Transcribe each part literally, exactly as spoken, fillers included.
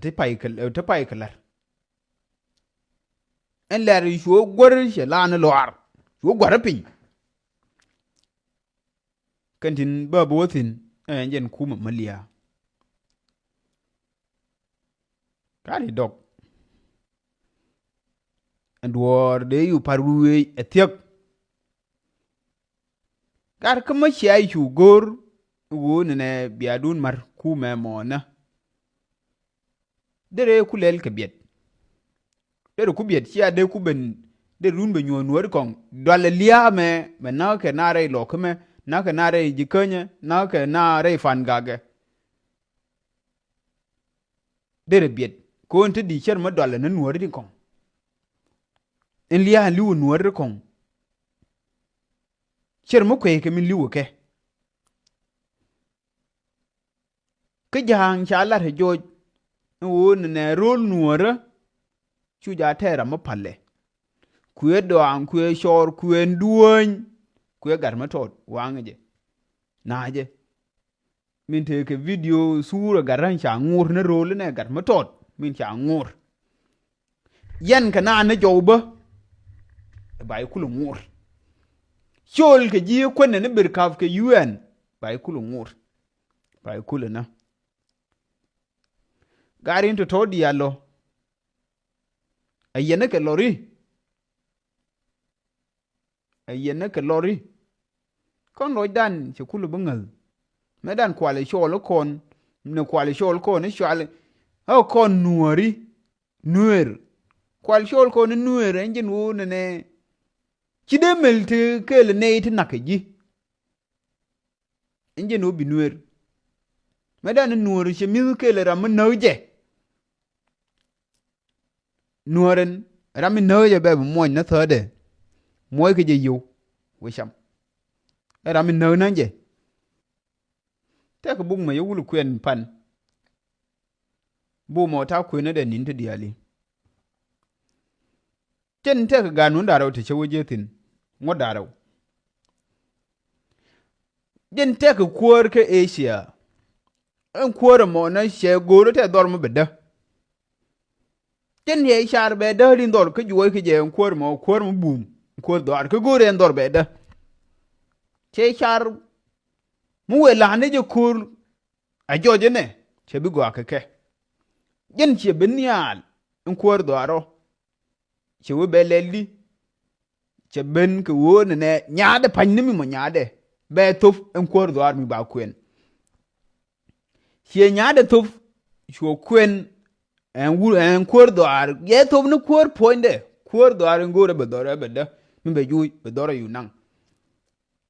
ti pay kɛ, ti pay kɛ lär. Ɛn lɛr cuɛ guär cɛ la ni lɔaar. Cuɛ guär piny. Kɛn tin bä bi wä thi̱n ɛn jɛn kumɛ mä lia̱a̱. Ka ri dɔk. Ɛn duɔ̱ɔ̱r dee yu par wi̱i̱ ɛ thiäk. Gat kä mä cia cu go̱o̱r ɣöö nɛnɛ biadun mar kumɛ mɔnä. Derɛ ku lɛl kɛ biɛt. Derɛ ku biɛt cia dee ku ben, derɛ run ben nyuɔ̱ɔ̱n nuɔ̱ɔ̱ri kɔŋ. Dual ɛ lia̱a̱ mɛ, mɛ na̱a̱ kɛ na rɛy lɔk kä mɛ, na̱a̱ kɛ na rɛy ji̱ känyɛ, na̱a̱ kɛ na rɛy fan gakɛ. Derɛ biɛt. Ko̱n te di cär mä dual ɛ na nuɔ̱ɔ̱ri ti kɔŋ. In lia̱a̱ in li̱w ɛ nuɔ̱ɔ̱ri ti kɔŋ. Cär mä kueckɛ min li̱w ɛ kɛ. Kä ja̱a̱ŋ ca lat ɛ joc in ɣöö nɛnɛ ro̱l nuɔ̱ɔ̱rä. Cu ja̱ tɛɛr ram mi pa̱lɛ. Kuëë dɔaaŋ, kuëë cɔɔr, kuëë duäny, kuëë gat mi tɔɔt waŋ jɛ. Na jɛ. Min tëë kɛ video thurɛ gat ran ca ŋuur ni ro̱l inɛ gat mi tɔɔt min ca ŋuur. Yɛn kɛ naan ni jɔw bä. Ba i̱ kulɛ ŋuur. Col kɛ ji̱ kuänɛ ni bir kap kɛ U N. Ba i̱ kulɛ ŋuur. Ba i̱ kulɛ nä. Garin tɔ̱tɔ̱ diaal lɔ. Ɛ yɛn ni kɛ lɔri. Ɛ yɛn ni kɛ lɔri. Kɔn lɔcdan cɛ kulɛ bi ŋäth. Mɛ dan kual i̱ cɔɔl i̱ kɔn. Ni kual i̱ cɔɔl kɔn i̱ cual. Ɛ kɔn nuɔ̱ɔ̱ri. Nueer. Kual cɔɔl kɔn i̱ nueer ɛn jɛn ɣöö nɛnɛ. Ci dee mel ti kɛɛl nɛy ti nak kɛ ji̱. Ɛn jɛn ɣöö bi nueer. Mɛ dan i̱ nuɔ̱ɔ̱ri cɛ mi̱th kɛɛl ram mi näk jɛ. Nuɔ̱ɔ̱rɛn ram mi näk jɛ bɛ bi muɔ̱ny ni thädɛ. Muɔ̱ckɛ jɛ yio̱w. Wee cam. Ɛ ram mi näk nä jɛ. Tɛk buk mɛ yɛ wul kuɛn pan. Buk mɔ ta̱a̱ kuënä dɛ ni̱n ti diaali. Jɛn tɛk gaat wun da̱rɛw ti cä wä jiɛ thi̱n. Ŋuɔ̱t da̱rɛw. Jɛn tɛk kuäär kä Asia. Ɛn kuäär ɛmɔ nä cɛ go̱o̱r tɛ dhɔr mi bɛ dä. Cɛ niɛ car bɛ däär in dhɔr kä juɔc kä jɛ ɛn kuäär mɔ, kuäär mɔ bum, kuäär dhɔaar kä go̱o̱r ɛn dhɔr bɛ dä. Cɛ car mi wëë la̱a̱n ni jɛ ko̱o̱r a jɔc ɛnɛ cɛ bi gɔaa kɛ kɛ. Jɛn ciɛ bi nhial in kuäär dhɔaar ɔ. Cɛ wee bɛ lɛl di. Cɛ ben kɛ ɣöö nɛnɛ nyaatdɛ pa̱ny ni mi mɔ nyaatdɛ. Bɛ thop ɛn kuäär dhɔaar mi ba kuɛn. Ciɛ nyaatdɛ thop cuɔ kuɛn ɛn wur ɛn kuäär dhɔaar. Yɛ thop ni kuäär puɔ̱nydɛ. Kuäär dhɔaar in go̱o̱rɛ bɛ dhɔrɛ bɛ dä. Mi bɛ juuc bɛ dhɔrɛ yu naŋ.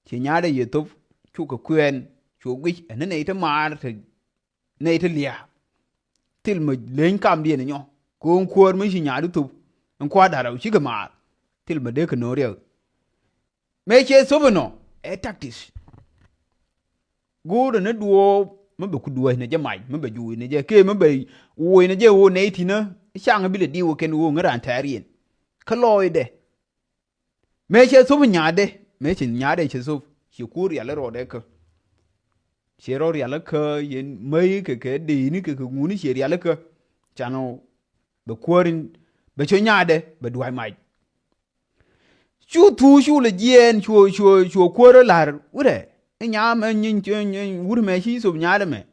Ciɛ nyaatdɛ yɛ thop cukɛ kuɛn cuɔ guic ɛn ni nɛy ti maar ti nɛy ti lia̱a̱. Thil mɛ leny kamdiɛn inyɔ. Ko̱o̱ŋ kuäär mi ci nyaat i̱ thop. In kua̱r da̱rɛw cikɛ maar. Thil mɛ dee kɛ no̱o̱ŋ riɛk. Mëë cɛ thop inɔ ɛ taktis. Go̱o̱rɛ ni duɔ̱ɔ̱p mi bɛ ku duɔ̱ɔ̱c ni jɛ mac mi bɛ juuc ni jɛ kee mi bɛ wuɔc ni jɛ ɣöö nɛy ti̱nä. Caŋ bi lɛ diw kɛn ɣöö ŋäran tɛ̈riɛn. Kä lɔɔcdɛ. Mëë cɛ thop nyaatdɛ, mëë cɛ nyaatdɛ cɛ thop, ci kuur rial rɔɔdɛ kä. Cɛ rɔ rial kä, yɛn mäi kɛ kɛ dee ni kɛ kɛ ŋuni cɛ rial kä. Canɔ bɛ kuäär in, bɛ cɔ nyaatdɛ, bɛ dua̱a̱c mac. Cu thuu cu lɛ jiɛɛn, cu, cu, cu kuäär la̱r, wurɛ, inyam, wur mɛ ci thop nyaatdɛ mɛ.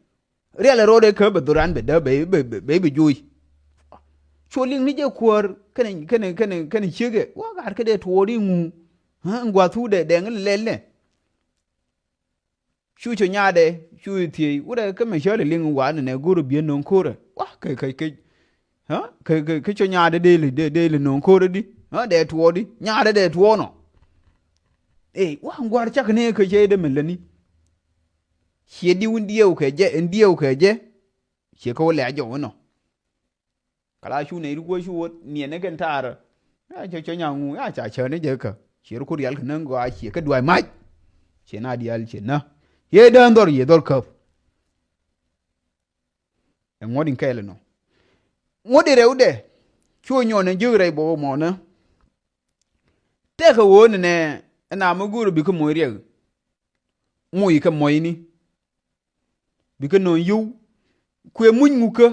Rial ɛ rɔɔdɛ kä bɛ dhoran bɛ dä bɛ, bɛ, bɛ, bɛ, bɛ juuc. Cuɔ liŋ ni jɛ kuäär kɛnɛ, kɛnɛ, kɛnɛ, kɛnɛ ciekɛ. Wa gat kä dee tuɔɔri ŋu. Ŋua̱thu dee dɛŋ lɛl nɛ. Cu cɔ nyaatdɛ, cu thiey. Wurɛ kä mɛ cäl liŋ wa nɛ nɛ go̱r biɛ no̱o̱ŋ ko̱rɛ. Wa kɛ, kɛ, kɛ. Kä, kä, kä cɔ nyaatdɛ dee li, dee, dee li no̱o̱ŋ ko̱rɛ di. Dee tuɔɔri. Nyaatdɛ dee tuɔɔnɔ. Ey, wa ŋua̱r cak ni kä cɛ dee mɛ läni. Ciɛ di wun diɛw kɛ jɛ, in diɛw kɛ jɛ. Ciɛ kä wä lɛ a jɔw inɔ. Kala cu nɛ iri kuɔ cu wä niɛn ni kɛn taarä. Ya cɛ cɛ nyaŋu, ya ca cɛ ni jɛ kä. Ciɛ ri ku rial kɛ näŋ gɔaa ciɛ kä duay mac. Ciɛ na dial ciɛ na. Yee dään dhɔr yee dhɔr käp. Ɛ ŋuɔ̱t in kɛɛl inɔ. Ŋuɔ̱t in rɛwdɛ. Cu nyɔn in jiök rɛy bɔk mɔnä. Tɛkɛ ɣöö nɛnɛ ɛn a mi go̱o̱r bi kä moc riɛk. Moc kɛ mɔcni. Bikɛ nööŋ yio̱w. Kuɛ muc ŋukä.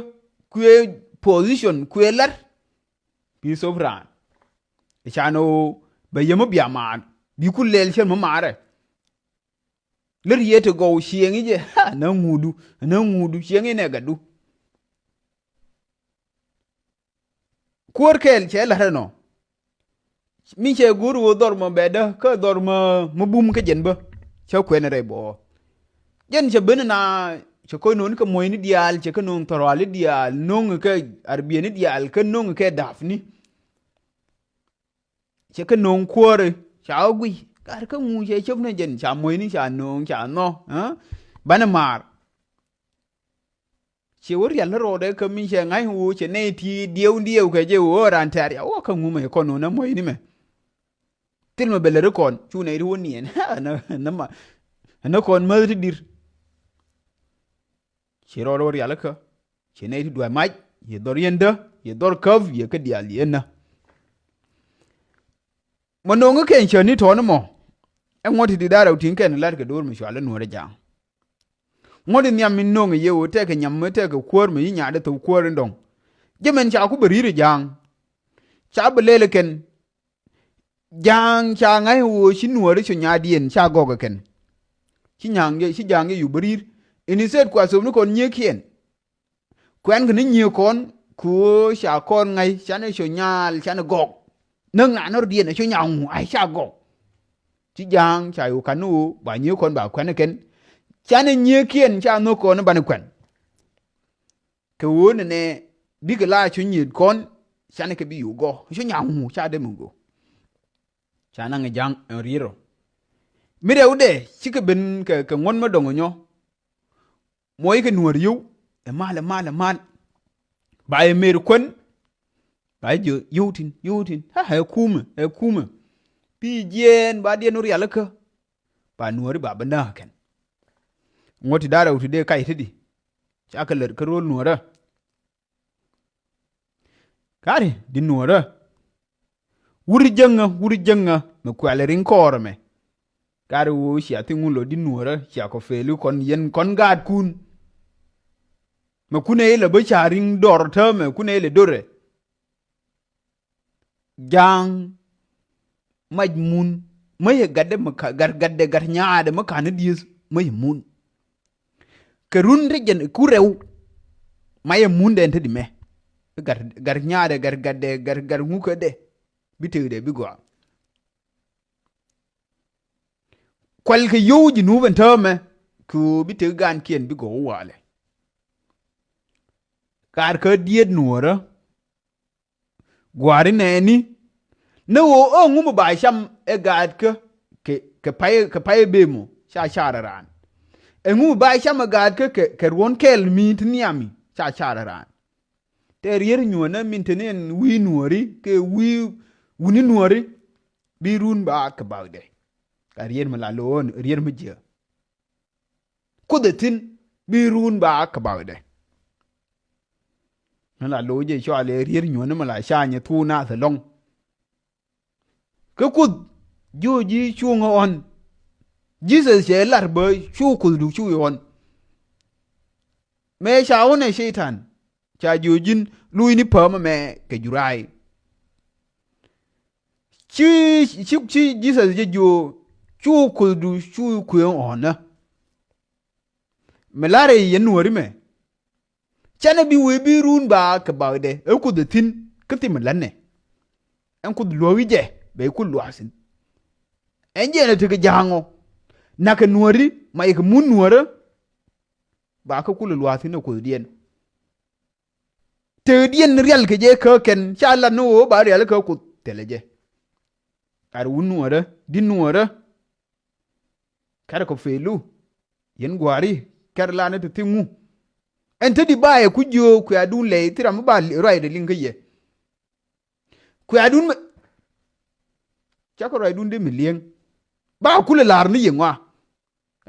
kuɛ position, kuɛ lar. Bi thop raan. Can ɣöö bɛ yɛ mi bia maar, bi ku lɛl cär mi maarɛ. Lär yɛ ti gɔw cieŋ i̱ jɛ, ha, na ŋuudu, na ŋuudu, cieŋ i̱ nɛ gatdu. Kuäär kɛɛl cɛ la̱t ɛnɔ. Mi cɛ go̱o̱r ɣöö dhɔr mɔ bɛ dä, kä dhɔr mɔ, mɔ bum kä jɛn bä. Cä kuɛn rɛy bɔɔ. Jɛn cɛ ben na, cɛ kɔc no̱o̱ŋ kɛ muɔ̱cni diaal, cɛ kɛ no̱o̱ŋ thɔrɔali diaal, no̱o̱ŋ kɛ arbieni diaal, kä no̱o̱ŋ kɛ da̱a̱pni. Cɛ kɛ no̱o̱ŋ kuäärä, ca wä guiy. Kar kä ŋu cɛ cop ni jɛn, ca muɔ̱cni, ca no̱o̱ŋ, ca nhɔk, ɛ? Banɛ maar. Ciɛ wä rial ni rɔɔdɛ kä mi cɛ ŋa̱c wu cɛ nɛy ti diɛw diɛw kɛ jɛ wu ran tɛ̈r ya wä kä ŋumɛ kɔn wä nä muɔ̱cni mɛ. Thil mɛ bɛ lät kɔn cu nɛy ti wä niɛn. Nä, nä ma, nä kɔn mäth ti dir. Ciɛ rɔɔdɛ wä rial kä ciɛ nɛy ti dua̱c mac, yɛ dhɔr yɛn dä, yɛ dhɔr käp, yɛ kä diaal yɛn nä. Mɔ no̱o̱ŋ kɛn cä ni tɔ̱ɔ̱n mɔ. Ɛ ŋuɔ̱t ti di da̱rɛ wä ti̱i̱ŋ kɛn la̱t kɛ do̱r mi cual ɛ nuɔ̱ɔ̱rɛ ja̱a̱ŋ. Ŋuɔ̱t in nhiam min no̱o̱ŋ yɛ ɣöö tɛkɛ nyam mi tɛkɛ kuäär mi yi nyaat ɛ thok kuäär in dɔ̱ŋ. Jɛ mɛn ca ku bɛ ri̱i̱r ɛ ja̱a̱ŋ. Ca bɛ lɛl ɛ kɛn. Ja̱a̱ŋ ca ŋa̱c ɣöö ci nuɔ̱ɔ̱ri cu nyaatdiɛn ca gɔk ɛ kɛn. Ci nya̱a̱ŋ jɛ, ci ja̱a̱ŋ jɛ yup bɛ ri̱i̱r. Ini thɛt kua thopni kɔn nyieekiɛn. Kuɛn kɛ ni nyieek kɔn, ku ɣöö ca kɔn ŋa̱c, canɛ cu nyaal, canɛ gɔk. Näk na nɔrdiɛn ɛ cu nyaŋ ŋu, ay ca gɔk. Ci ja̱a̱ŋ ca yo̱o̱ ka̱n ni ɣöö ba nyieek kɔn ba kuɛn ɛ kɛn. Canɛ nyieekiɛn ca nhök kɔn i̱ banɛ kuɛn. Kɛ ɣöö nɛnɛ bikɛ la cu nyiet kɔn, canɛ kɛ bi yo̱o̱ gɔk. Cu nyaŋ ŋu, ca dee mi gɔk. Ca naŋ ja̱a̱ŋ ɛn riet rɔ. Mi rɛwdɛ, cikɛ ben kɛ, kɛ ŋuɔ̱t mi dɔ̱ŋ ɛ nyɔ. Muɔc kɛ nuɔ̱ɔ̱r yio̱w, ɛ mal, ɛ mal, ɛ mal. Ba yɛ mer kuän. Ba yɛ jiök, yio̱w tin, yio̱w tin. Ha, ɛ kumɛ, ɛ kumɛ. Bi jiɛɛn, ba diɛn wä rialikä. Ba nuɔ̱ɔ̱ri ba bi nääk kɛn. Ŋuɔ̱t ti da̱rɛ wä ti dee kac ti di. Ca kɛ lät kä ro̱l nuɔ̱ɔ̱rä. Kari, di nuɔ̱ɔ̱rä. Wur jäŋä, wur jäŋä, mɛ kuɛl riŋ kɔɔr ɛmɛ. Kari ɣöö cia thiŋ wun lɔ di nuɔ̱ɔ̱rä, cia kɔ peli kɔn yɛn kɔn gaatkun. Mɛ kunɛ ilɛ bä ca riŋ dɔr täämɛ, kunɛ ilɛ dorɛ. Ja̱a̱ŋ mac mun, mä yɛ gatdɛ mä ka, gat, gatdɛ gat nyaadɛ mä ka̱n ni dieth, mä yɛ mun. Kɛ run te jɛn ku rɛw. Ma yɛ mundɛ ɛn te di mɛ. Gat, gat nyaadɛ, gat, gatdɛ, gat, gat ŋukädɛ. Bi tekdɛ bi gɔaa. Kual kɛ yio̱w ji̱ nup ɛn täämɛ. Kɛ ɣöö bi tek gaankiɛn bi gɔw walɛ. Kaar kä diet nuɔ̱ɔ̱rä. Gua̱a̱ri nɛɛni. Ni ɣöö ɛ ŋu mi ba cam ɛ gaatkä kɛ, kɛ pay, kɛ pay ɛ bemɔ ca carɛ raan. Ɛ ŋu mi ba cam ɛ gaatkä kɛ, kɛ ruɔ̱n kɛl mi ti nhiami ca carɛ raan. Tɛ rier nyuɔ̱nä min te ni ɛn wi̱i̱ nuɔ̱ɔ̱ri kɛ wi̱i̱ wuni nuɔ̱ɔ̱ri. Bi run ba kɛ bakdɛ. Ka rier mi la lo̱o̱n, rier mi jiɛ. Kuoth ɛ thi̱n bi run ba kä bakdɛ. Ni la lo̱c jɛ cɔal ɛ rier nyuɔ̱n ni mi la ca nyɛ thuu naath ɛlɔ̱ŋ. Kä Kuoth jiö ji̱ cuŋ ɣɔn. Jesus cɛ lar bä cu Kuothdu cu ɣɔn. Mëë ca ɣɔn ɛ Cɛytan. Ca jiö ji̱n luucni pääm ɛmɛ kɛ juray. Ci, ci, ci Jesus jɛ jiö cu Kuothdu cu kuëë ɣɔnä. Mi larɛ yɛn nuɔ̱ɔ̱ri mɛ. Canɛ bi wee bi run ba kɛ bakdɛ ɛ Kuoth ɛ thi̱n kä thim ɛ la̱tnɛ. Ɛn Kuoth luäk i̱ jɛ bɛ i̱ Kuoth luaak thi̱n. Ɛn jɛn ɛ tekɛ ja̱a̱ŋ ɔ. Nakɛ nuɔ̱ɔ̱ri ma yɛ kɛ mun nuɔ̱ɔ̱rä. Ba kä Kuoth luaak thi̱n ɛ Kuothdiɛn. Tëëdiɛn rial kɛ jɛ kä kɛn ca lat ni ɣöö ba rial kä Kuoth thilɛ jɛ. Kar wun nuɔ̱ɔ̱rä, di nuɔ̱ɔ̱rä. Kar kɔ pelu. Yɛn gua̱a̱ri, kar la ni ti thiŋu. Ɛn te di ba yɛ ku jiö kuɛ̈ɛ̈dun lɛy thi ram mi ba ruacdɛ liŋ kä yɛ. Kuɛ̈ɛ̈dun mi. Cakɔ ruacdun di mi li̱eŋ. Ba kulɛ la̱r ni yɛ ŋɔa.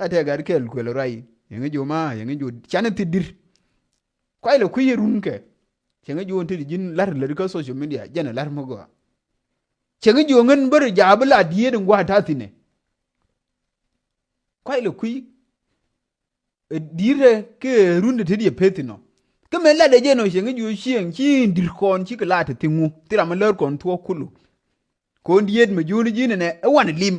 Ɛ tɛ gat kɛɛl kuël ruac. Yɛŋ jiö ma, yɛŋ jiö. Canɛ thi dir. Kuay lɛ kui̱ yɛ run kɛ. Cɛ ŋä jiö ɛn te di ji̱n la̱r lät kä social media, jɛn ɛ la̱r mi gɔaa. Cɛ ŋä jiö ŋän bär ja̱a̱ bi la dieet in gua̱a̱th ta̱thi̱nɛ. Kuay lɛ kui̱. Ɛ di̱i̱t ɛ kɛ run de te di ɛ peth inɔ. Kä mëë latdɛ jɛn ɔ cieŋ i̱ jiö cieŋ ci in di̱t kɔn cikɛ la te thiŋ ŋu. Thil ram mi lär kɔn thuɔ̱k kulu. Kɔn diet mɛ jiöni ji̱n ɛnɛ ɛ wan lim.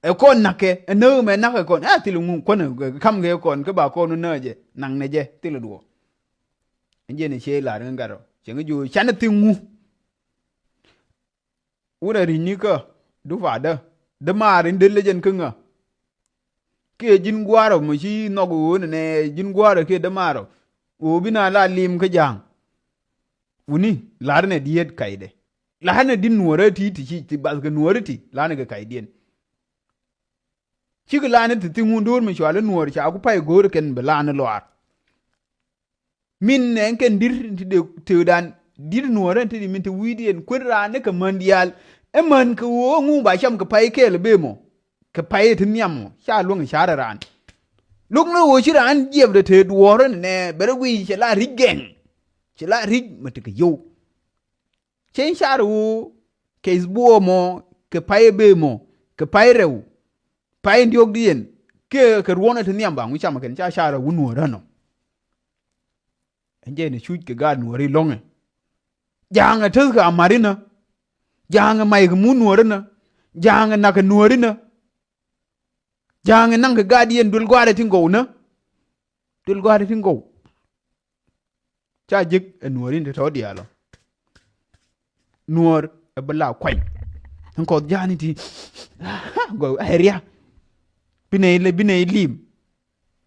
Ɛ kɔn na̱kɛ ɛ näk mɛ na̱kɛ kɔn ɛ thil ŋu kuän ɛ kam kɛ kɔn kä ba kɔn wä näk jɛ naŋ nɛ jɛ thil duɔ. Ɛn jɛn ɛ ciɛ lar ŋä gat ɔ cieŋ i̱ jiö canɛ thiŋ ŋu. Wurɛ ri̱cni kä dupaadä dämaar in del lä jɛn kä ŋä. Kiɛ ji̱n gua̱a̱rä mɔ ci nhɔk ɣöö nɛnɛ ji̱n gua̱a̱rä kiɛ dämaarä ɣöö bi na la lim kä ja̱a̱ŋ. Wuni la̱rnɛ diet kaydɛ. La̱rnɛ di̱t nuɔ̱ɔ̱rä ti ti ci ti bath kɛ nuɔ̱ɔ̱rä ti la̱rnɛ kɛ kaydiɛn. Cikɛ la̱rnɛ ti thi̱ŋ wun do̱r mi cual i̱ nuɔ̱ɔ̱r ca ku pay go̱o̱r kɛn bi la̱rnɛ luaar. Min nɛ ɛn kɛn di̱t ti dee tëëdan di̱t nuɔ̱ɔ̱rä ti di min ti wi̱i̱diɛn kuet raan ni kɛ män diaal. Ɛ män kɛ ɣöö ŋu ba cam kɛ pay kɛɛl ɛ bee mɔ kɛ pay ɛ ti nhiam mɔ ca luäŋ ɛ ca̱rɛ raan. Lo̱k ni ɣöö ci raan jiɛpdɛ tëë duɔ̱ɔ̱rä nɛ bɛ rɛ guiy cɛ la ri̱c gɛŋ. Cɛ la ri̱c mɛ ti kɛ yio̱w. Cɛ in car wu kɛ ithbuɔ mɔ kɛ pay ɛ bee mɔ kɛ pay rɛw. Pay in diɔ̱k diɛn kiɛ kɛ ruɔ̱n ɛ ti nhiam ba ŋu cam ɛ kɛn ca car ɛ wu nuɔ̱ɔ̱rä nɔ. Ɛn jɛ ni cuc kɛ gaat nuɔ̱ɔ̱ri lɔ̱ŋɛ. Ja̱a̱ŋ ɛ täth kɛ amarinä. Ja̱a̱ŋ ɛ may kɛ mun nuɔ̱ɔ̱rinä. Ja̱a̱ŋ ɛ nak kɛ nuɔ̱ɔ̱rinä. Ja̱a̱ŋ ɛ naŋ kɛ gaat yɛn duel gua̱a̱rɛ tin gɔw nä. Duel gua̱a̱rɛ tin gɔw. Ca jek ɛ nuɔ̱ɔ̱rin te tɔ̱ diaal ɔ. Nuɔ̱ɔ̱r ɛ bi la kuany. Ɛn kɔth ja̱a̱ni ti gɔw ɛ riak. Bi nɛy bi nɛy lim.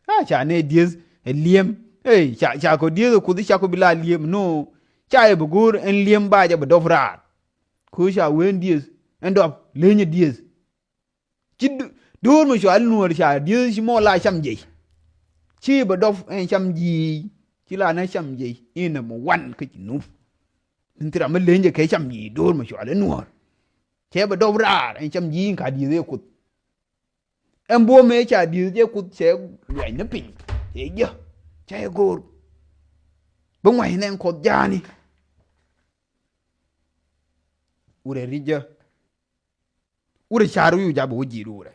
A ca nɛ dieth ɛ li̱em. Ey ca ca kɔ dieth ɛ kuth ca kɔ bi la li̱em no. Ca yɛ bi go̱o̱r ɛn li̱em ba jɛ bi dɔp raar. Ko̱ ca wen dieth ɛn dɔp leny ɛ dieth. Ci do̱o̱r mi cual nuɔ̱ɔ̱r ca dieth ci mɔ la cam jiɛc. Ci bɛ dɔp ɛn cam jiic ci la nɛ cam jiɛc in nɛ mɔ wan kä ci nup. Min thil ram mi leny jɛ kɛ cam jiic do̱o̱r mi cual nuɔ̱ɔ̱r. Cɛ bɛ dɔp raar ɛn cam jiic in ka dieth ɛ kuth. Ɛn buɔ̱m mëë ca dieth jɛ kuth cɛ luɛny ni piny cɛ jɛ cɛ go̱o̱r. Bi ŋuac nɛ ɛn kɔth ja̱a̱ni. Wurɛ ri̱c jɛ. Wurɛ ca̱ru yu ja̱ bi wä ji̱du wurɛ.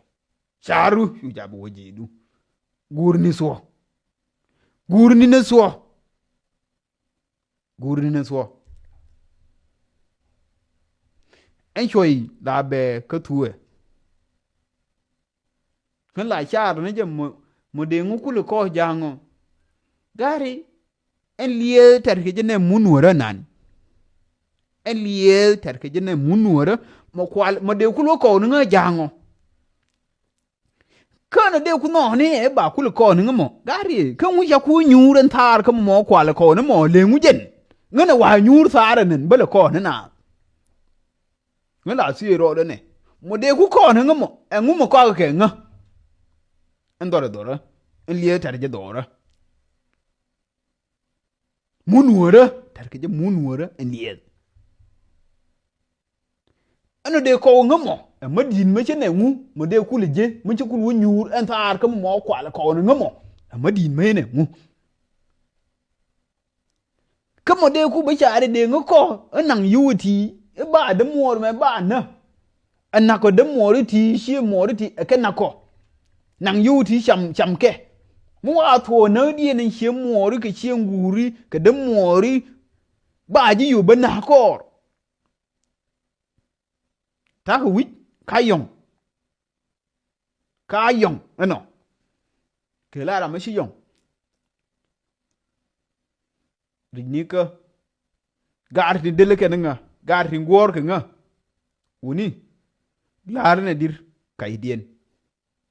Ca̱ru yu ja̱ bi wä ji̱du. Guurni thuɔ. Guurni ni thuɔ. Guurni ni thuɔ. Ɛn cuɔy la bɛ kä thuɛ. Kä la car ni jɛ mɔ mɔ dee ŋu kul kɔɔk ja̱a̱ŋɔ. Gari ɛn liee tɛr kɛ jɛ nɛ mun wärä nan. Ɛn liee tɛr kɛ jɛ nɛ mun wärä mɔ kual mɔ dee kul kɔɔk ni ŋä ja̱a̱ŋɔ. Kä nɔ dee ku nhɔɔni ɛ ba kul kɔɔk ni ŋä mɔ gari kä ŋu ca ku nyuur ɛn thaar kä mɔ kual kɔɔk ni mɔ lëë ŋu jɛn. Ŋä nɛ wa nyuur thaar ɛn ɛn bä lɛ kɔɔk ni naath. Ŋä la thiee rɔɔdɛ nɛ mɔ dee ku kɔɔk ni ŋä mɔ ɛŋu mɔ kɔak kɛ ŋä. Ɛn dhɔrɛ dhɔrä ɛn liee tɛr jɛ dhɔrä. Mun wärä tɛr kɛ jɛ mun wärä ɛn liee. Ɛn ɔ dee kɔw ŋä mɔ ɛmä di̱i̱t mä cä nɛ ŋu mɔ dee kulɛ jɛ mä cä kul wä nyuur ɛn thaar kä mɔ mɔ kual kɔw ni ŋä mɔ ɛmä di̱i̱t mä cä nɛ ŋu. Kä mɔ dee ku bä caari dee ŋä kɔ ɛ naŋ yio̱w ɛ ti ɛ ba dämuɔɔr mɛ ba nä. Ɛ nak kɔ dämuɔɔr ɛ ti cie muɔɔr ɛ ti ɛ kɛ nak kɔ. Naŋ yio̱w ɛ ti cam cam kɛ. Mi wa thuɔɔ näk diɛn in cie muɔɔri kɛ cie ŋuuri kɛ dämuɔɔri. Ba ji̱ yio̱w bä nak kɔɔr. Ta̱a̱ kɛ wi̱c ka yɔ̱ŋ. Ka yɔ̱ŋ ɛnɔ. Kɛ la ram mi ci yɔ̱ŋ. Ri̱cni kä. Gaar ti del kɛn ŋä gaar ti guɔ̱ɔ̱r kɛ ŋä. Wuni. La̱r nɛ dir ka̱cdiɛn.